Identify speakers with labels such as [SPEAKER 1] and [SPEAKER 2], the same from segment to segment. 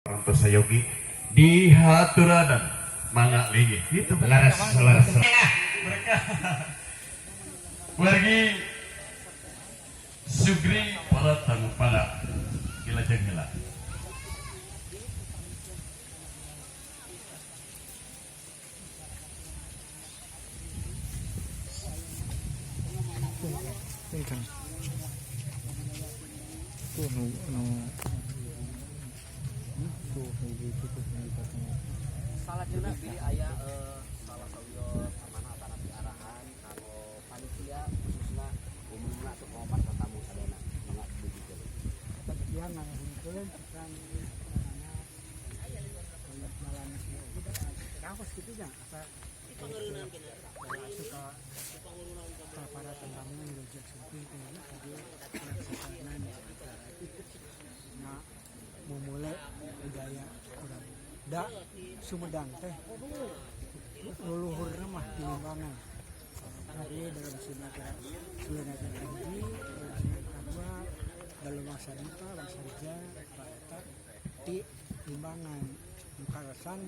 [SPEAKER 1] Parantos sayogi dihaturanan, mangga linggih gitu.
[SPEAKER 2] Leres, leres.
[SPEAKER 1] Mereka wargi Sugri para tamu pada dilajeng heula.
[SPEAKER 3] Ini kan. Tuh nu nu tuh nu itu tuh nu katanya.
[SPEAKER 4] Salajengna bilih aya salah sawios amanah atanapi arahan kanggo panitia khususna, umumna, atau kanggo para tamu sadayana, mangga dugikeun.
[SPEAKER 3] Panitia nganuhunkeun pisan karena jalan kaos gitu ya, apa suka ka para tamu wilujeng sumping teh tadi sasaran. Nah, memulai budaya urang da Sumedang teh leluhurna mah di Limbangan. Jadi dalam Sumatera Sulinagara hiji, dalam Sumatera dalam Wangsa Dipa, Wangsa Reja, eta di Limbangan. Nu kaleresan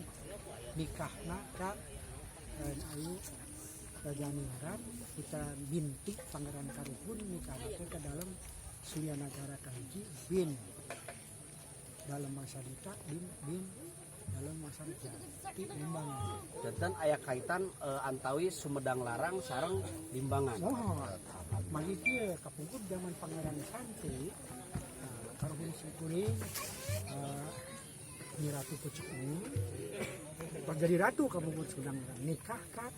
[SPEAKER 3] nikahna ka Raden Ayu Raja Ningrat putra binti Pangeran Karuhun, nikah teh ke dalam Suryanagara kahiji bin dalam Wangsa Dita bin bin dalam Wangsa Reja di Limbangan.
[SPEAKER 4] Janten aya kaitan antawis Sumedang Larang sareng Limbangan.
[SPEAKER 3] Oh, magi kieu kapungkur zaman Pangeran Santri, karuhun simkuring Nyi Ratu Pucuk Ungu pas jadi ratu kapungkur Sumedang Larang nikah ka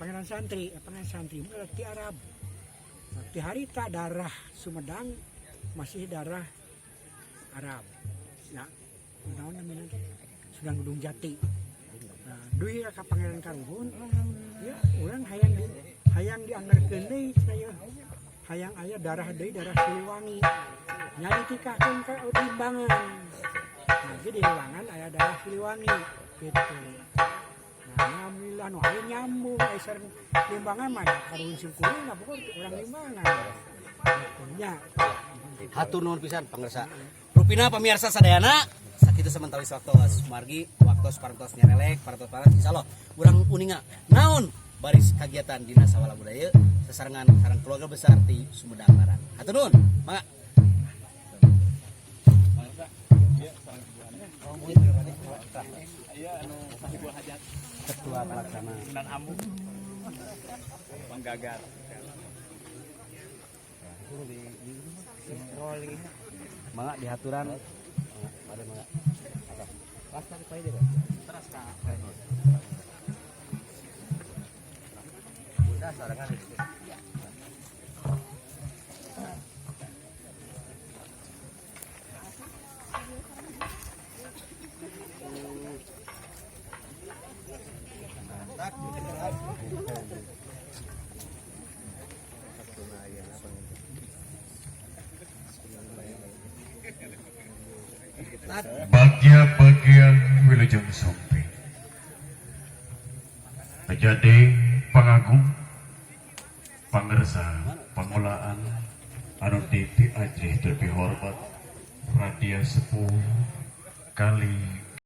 [SPEAKER 3] Pangeran Santri, Pangeran Santri itu ti Arab. Nah, ti harita darah Sumedang masih darah Arab. Ya, naon namanya teh? Sunan Gunung Jati. Nah, duit ka Pangeran Karuhun, ya urang hayang di hayang dianggerkeun deui cenah ieu. Hayang aya darah deui, darah Siliwangi. Nya ditikahkeun ka Limbangan. Nah, jadi di Limbangan aya darah Siliwangi gitu. Nah, alhamdulillah nu aya nyambung aya sareng Limbangan mah karuhun simkuring nah pokok urang Limbangan. Gitu nya.
[SPEAKER 4] Hatur nuhun pisan, pangersa. Rupina pamirsa sadayana sakitu samentawis waktos, margi waktos parantos nyarelek parantos parantos. Insyaallah urang uninga naon baris kagiatan dina Sawala Budaya sasarengan sareng keluarga besar di Sumedang Larang. Hatur nuhun, mangga.
[SPEAKER 5] Iya, anu sahibul hajat.
[SPEAKER 4] Ketua pelaksana.
[SPEAKER 5] Sunan Ambu. Bang Gagar.
[SPEAKER 4] Mangga dihaturan. Mangga, mari mangga. Pas tarik pae deh.
[SPEAKER 5] Teras ka.
[SPEAKER 4] Udah sarangan itu.
[SPEAKER 1] Bagya-bagya wilujeng sumping. Terjadi pangagung pangersa pangulaan anu dipi ajrih terpihormat Radia Sepuh kali